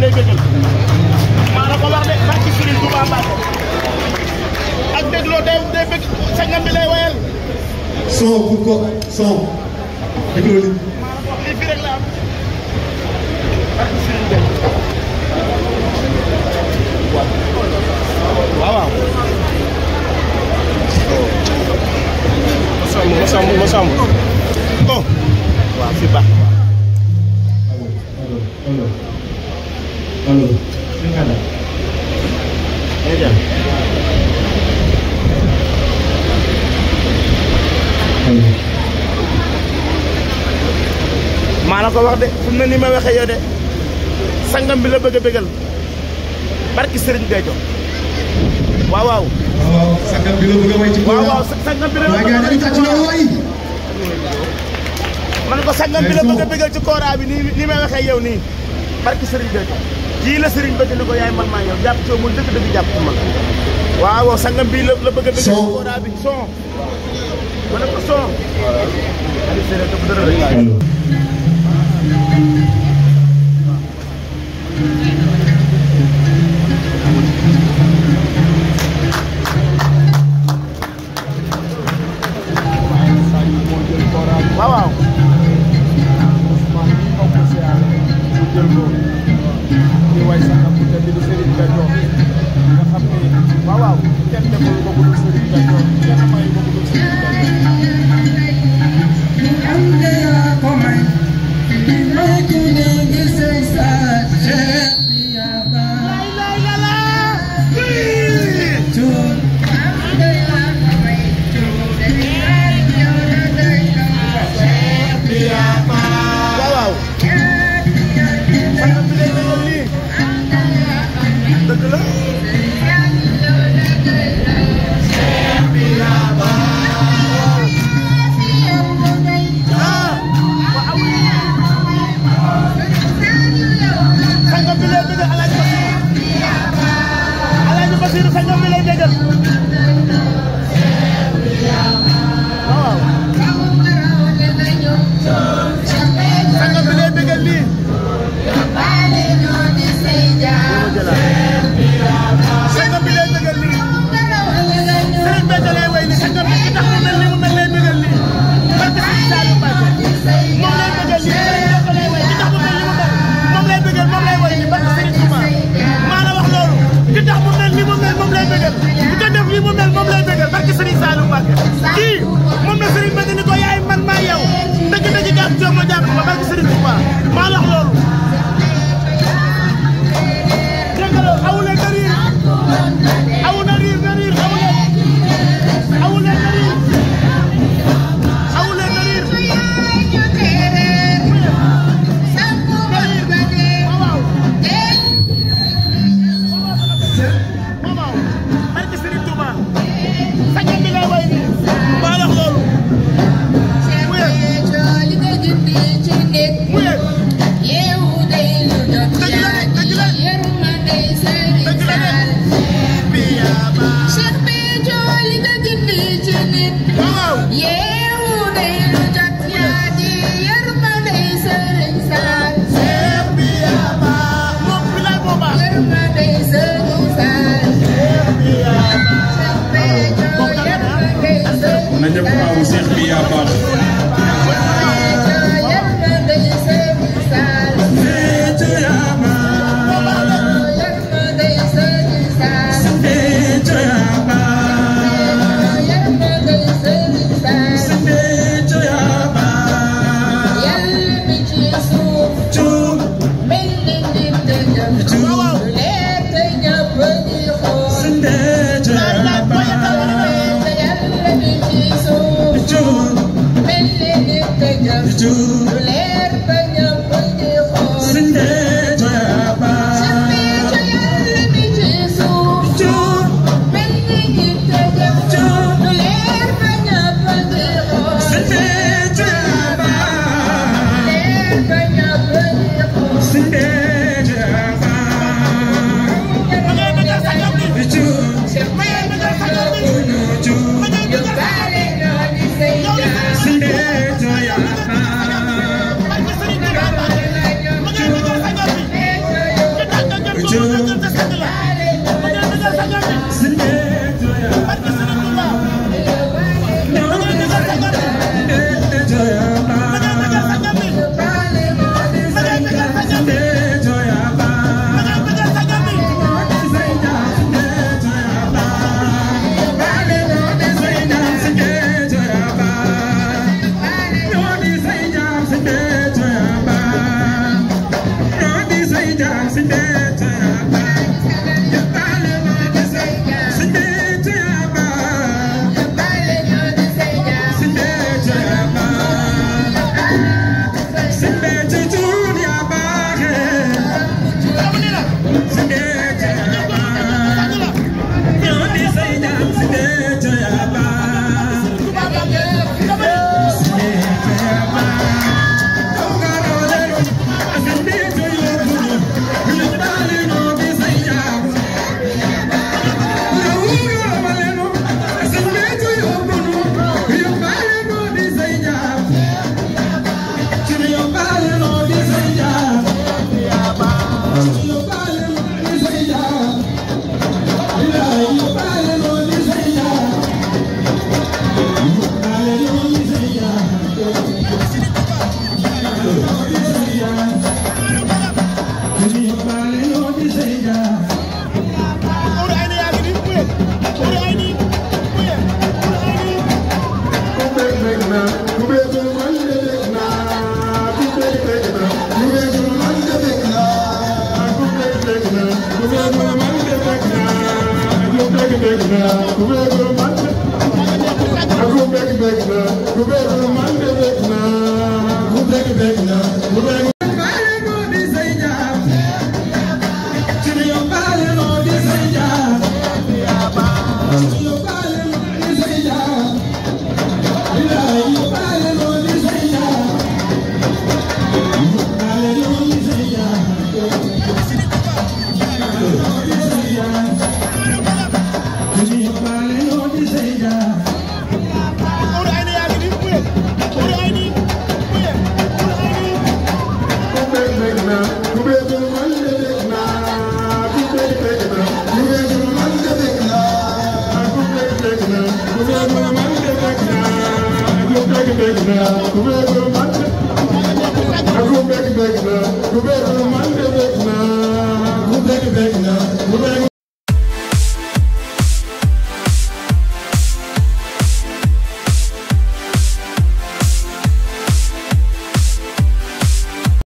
lay bëggal maa la ko wax de barki Serigne Touba Mbacke ak dégloo day bëgg sangam bi lay wayal son pour ko son dégloo li lii fii rek la am barki Serigne waaw ma samb oh waaw fi baax allo maa la ko wax de fu mu ne ni ma waxee yow de sangam bi la bëgg a bëggal barki Serigne Béthio waaw waaw sangam bi la bëgg a way ci waaw waaw sangam bi la bëgg a man ko sangam bi la bëgg a bëggal ci kooraa bi ni may waxee yow nii barki Serigne Béthio kii la Serigne Béthio ni ko yaay man maa yow jàpp ci mu dëgg jàpp ci man waaw waaw sangam bi la bëgg a bëggal ci kooraa bi son ma ne ko son waaw waaw waaw waaw kenn deful ko bu dul Serigne Béthio kenn may ko bu dul Serigne Go back,